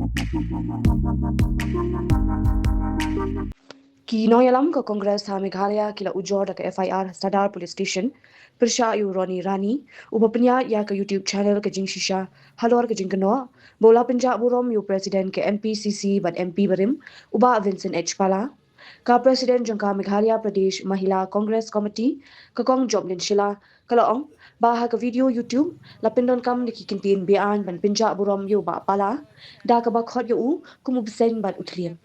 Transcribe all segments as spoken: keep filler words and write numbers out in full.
Ki nongïalam ka Congress ha Meghalaya ki la ujor da ka F I R Sadar Police Station pyrshah ïa u Ronnie Rani, uba pynïaid ïa ka YouTube channel Ka Jingshisha halor ka jingkynnoh ba u la pynjah burom ïa u President ka M P C C bad M P barim, u Bah Vincent H Pala. Ka President jong ka Meghalaya Pradesh Mahila Congress Committee, ka Kong Joplin Shylla, ka la ong ba ha ka video YouTube la pyndonkam da ki kyntien be-aiñ ban pynjah burom ïa u Bah Pala, da kaba khot ïa u kum u bseiñ bad u thliem.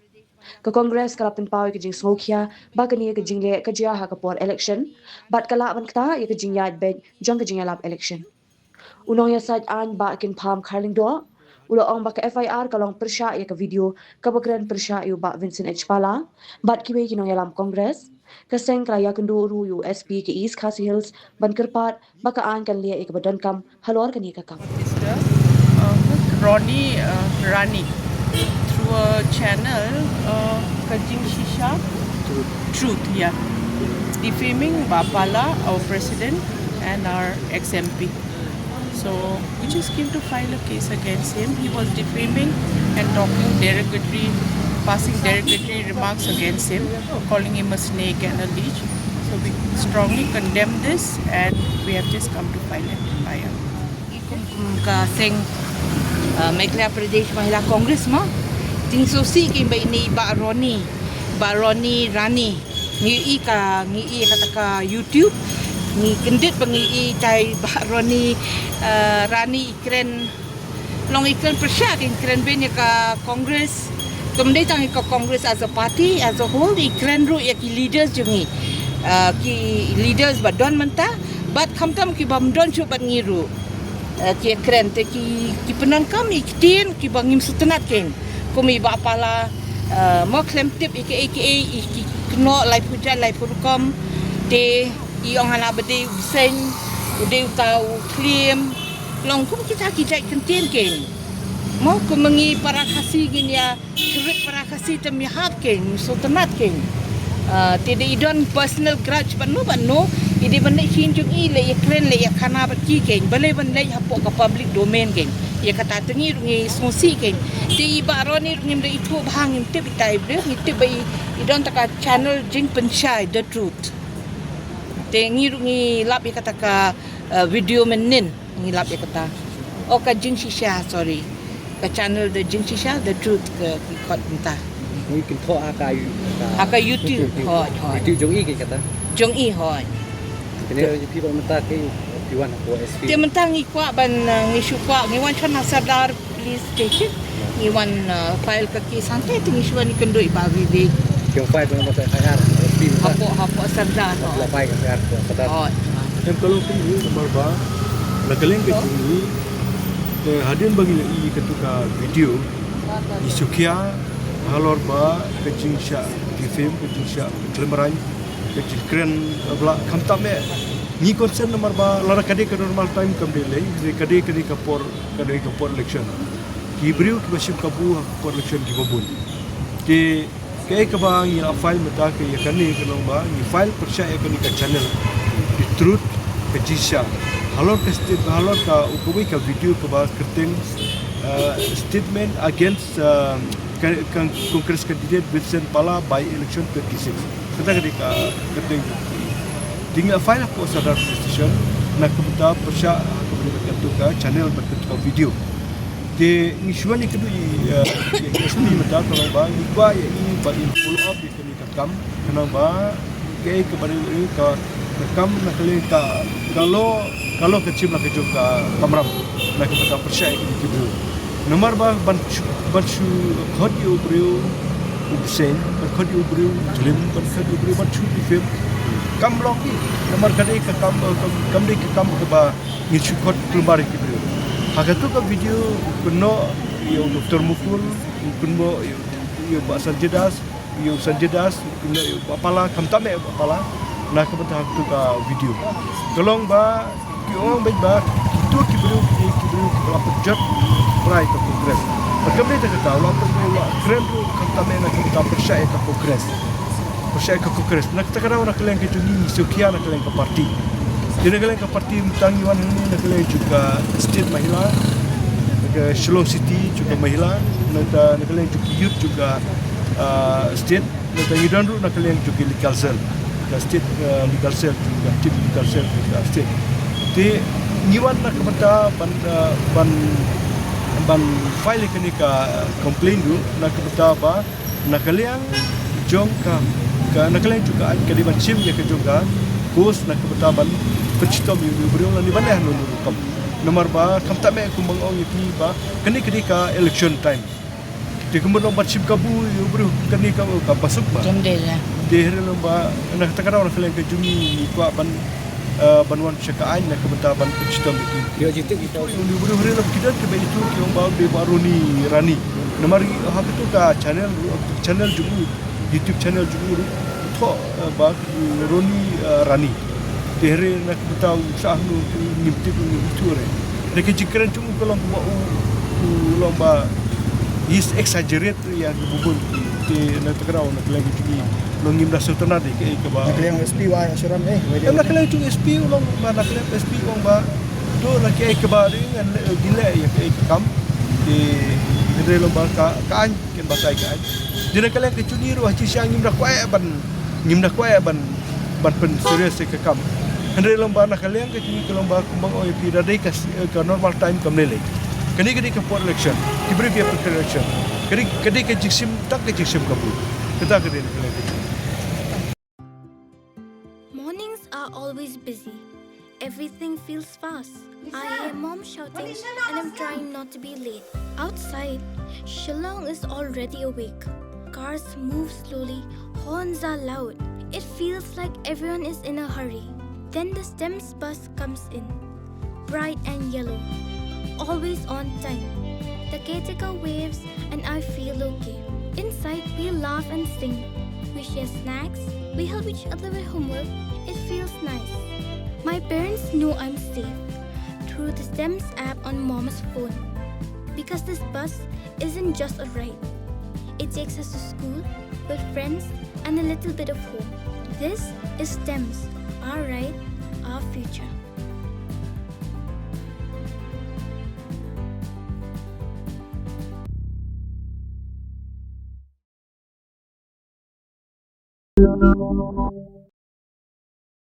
Ka Congress ka la pynpaw ïa ka jingsngewkhia ba kane ka jingleh ka jia ha ka por election, bad ka lah ban ktah ïa ka jingïaid beit jong ka jingïalap election. U nongïasaid aiñ Bah Kynpham Kharlyngdoh u la ong ba ka F I R ka long pyrshah ïa ka video kaba kren pyrshah ïa u Bah Vincent H Pala bad kiwei ki nongïalam Congress. Ka seng ka la ïakynduh ruh ïa u S P ka East Khasi Hills ban kyrpad ba ka aiñ kan leh ïa kaba donkam halor kane ka kam. Mister, uh, Ronnie, uh, Rani through a channel, uh, Ka Jingshisha Truth, yeah. Defaming Bah Pala, our president, and our ex M P. So we just came to file a case against him. He was defaming and talking derogatory, passing derogatory remarks against him, calling him a snake and a leech. So we strongly condemn this and we have just come to file an F I R. Kum, kum ka seng, uh, Meghalaya Pradesh Mahila Congress mo. Jingsngewsih kein ba ine i Bah Ronnie, Bah Ronnie Rani. Ngi i ka, ngi i kata ka YouTube. Ngi kyndit ba ngi i tai Bah Ronnie, uh, Rani i kren. Long i kren pyrshah, i kren beiñ ïa ka Congress. Kam dei tang ïa ka Congress as a party, as a whole, i kren ruh ïa ki leaders jong ngi. Uh, ki leaders ba don mynta, bad khamtam ki bym don shuh bad ngi ruh. Uh, ki kren te ki, ki pyndonkam ïa ki ktien kiba ngim sngewtynnat kein. Kum i Bah Pala, uh, mo khlem tip ïa kiei kiei, i ki kynnoh laiphew jait laiphew rukom. Te i ong hana ba dei u bseiñ, u dei uta u thliem. Long kum kita ki jait kyntien kein. Mo kum ngi para Khasi ngin ïa khyrwit para Khasi te ym ïahap kein, ym sngewtynnat kein. Ah, te dei i don personal grudge bad no bad no, i dei ban leit sha ïing jong i, leit ïakren, leit ïakhana bad ki kein, balei ban leit hapoh ka public domain kein. Ïa kata te ngi ruh ngi sngewsih kein. Te i Bah Ronnie ruh ngim da ithuh bha, ngim tip ita i briew, ngi tip ba i, i don ta ka channel Jingpynshai, The Truth. Te ngi ruh ngi lap ïa kata ka, eh, video mynnin. Ngi lap ïa kata. Oh, Ka Jingshisha, sorry. Ka channel The Jingshisha, The Truth ka, ki khot mynta. Ngi kynthoh ha ka, ha ka YouTube. Hooid, hooid. YouTube jong i ki kata. Jong i, hooid. Kane phi ba mynta ki, phi wan hapoh S P. Te mynta ngi kwah ban, uh, ngi shu kwah, ngi wan sha na Sadar Police Station. Ngi wan, uh, file ka case hangtei, te ngi shu wan ïakynduh i Bah Vivek. Ki wan file ka F I R, S P mynta. Hapoh, hapoh Sadar, hooid. Hapoh file ka F I R, hapoh Sadar. Hooid. Em, ka long kumne namar ba na ka liang ka jong ngi, te hadien ba ngi la i katu ka video, ngi sngewkhia halor ba ka jingshah defame, ka jingshah klemrain, ka jingkren, bla, khamtam eh. Ngi concern namar ba lada ka dei ka normal time kam dei lei, ka dei, ka dei ka por, ka dei ka por election. Ki briew kiba shim kabu ha ka por election kiba bun. Te kaei kaba ngi la file mynta ka ïa kane ka long ba ngi file pyrshah ïa kane ka channel, The Truth, Ka Jingshisha. Halor ka state, halor ka, kawei ka video kaba kyrteng, uh, statement against, uh, ka, ka Congress candidate Vincent Pala by election twenty-six. Kata ka dei ka kyrteng. Te ngi la file hapoh Sadar Police Station na ka bynta pyrshah ha kaba ïadei bad katu ka channel bad katu ka video. Te ngi shu wan ïakynduh i, eh, i S P mynta ka long ba ngi kwah ïa i ba in follow up ïa kane ka kam, khnang ba kaei kaba dei ka, ka kam na ka liang ka, ka law, ka law ka jia na ka jong ka kamram na ka bynta pyrshah ïa kine ki briew. Namar ba ban shu, ban shu khot ïa u briew u bseiñ, ban khot ïa u briew u thliem, ban khot ïa u briew ban shu defame, kam long hi. Namar ka dei ka kam, kam, kam dei ka kam kaba ngin shu khot kulmar ïa ki briew. Ha katu ka video u kynnoh ïa u Doctor Mukul, u kynnoh ïa u, ïa u Bah Sanjay Das, ïa u Sanjay Das, u kynnoh ïa u Bah Pala, khamtam eh u Bah Pala, na ka bynta ha katu ka video. Ka long ba ki ong beit ba kitu ki briew ki, ki briew kiba la pynjot bha ïa ka Congress. Bad kam dei tang kata, u la pyn, u la kren ruh khamtam eh na ka bynta pyrshah ïa ka Congress. Pyrshah ïa ka Congress. Na kata ka daw na ka liang ka jong ngi ngi sngewkhia na ka liang ka party. Te na ka liang ka party mynta ngi wan hangne na ka liang jong ka state Mahila, ka Shillong City jong ka Mahila, na ka, na ka liang jong ki youth jong ka, ah, state, na ka ngi don ruh na ka liang jong ki legal cell, ka state, ah, legal cell jong ka chief legal cell jong ka state. Te ngi wan na ka bynta ban, ah, ban, ban file ïa kane ka complaint ruh na ka bynta ba na ka liang jong ka, ka, na ka liang jong ka aiñ ka dei ban shim ïa ka jong ka course na ka bynta ban pynshitom ïa u briew lane ban leh hano hano rukom. Namar ba khamtam eh kumba nga ong ïa phi ba kane ka dei ka election time. Te kumba long ban shim kabu ïa u briew kane ka, ka ba suk ba. Jom dei la. Te hynrei long ba na kata ka daw na ka liang ka jong ngi ngi kwah ban, eh, ban wan sha ka aiñ na ka bynta ban pynshitom ïa ki. Ïa jitu ïa u briew hynrei long ki don kiba ïathuh ki ong ba u dei Bah Ronnie Rani. Namar ha katu ka channel, channel jong u, YouTube channel jong u ruh u thoh, eh, ba, mm, Ronnie, eh, Rani. Te hynrei na ka bynta u sah hangno ngim tip, ngim tip hynrei. Te ka jingkren jong u ka long ba u, u long ba he's exaggerate ïa kiba bun. Te na kata ka daw na ka liang jong ngi long ngim da sngewtynnat ïa kaei kaba. Na ka liang S P wa assurance eh. Em, na ka liang jong S P u long ba, na ka liang S P u ong ba to la kaei kaba ri ngan, eh, leh ïa kaei ka kam. Te hynrei long ba ka, ka aiñ kin batai ka aiñ. Te na ka liang ka jong ngi ruh ha jingshisha ngim da kwah eh ban, ngim da kwah eh ban, ban pyn serious ïa ka kam. Hynrei long ba na ka liang ka jong ngi ka long ba kumba nga ong ïa phi da dei ka, ka normal time kam lei lei. Kane ka dei ka por election. Ki briew ki ïa pyrkhat election. Ka dei, ka dei ka jingshim, tang ka jingshim kabu. Kata ka dei na ka liang ka jong ngi. Mornings are always busy. Everything feels fast. I hear mom shouting and I'm trying not to be late. Outside, Shillong is already awake. Cars move slowly, horns are loud. It feels like everyone is in a hurry. Then the STEMS bus comes in, bright and yellow, always on time. The caretaker waves and I feel okay. Inside, we laugh and sing. We share snacks. We help each other with homework. It feels nice. My parents know I'm safe through the STEMS app on mom's phone. Because this bus isn't just a ride. It takes us to school, with friends, and a little bit of home. This is STEMS, our ride, our future.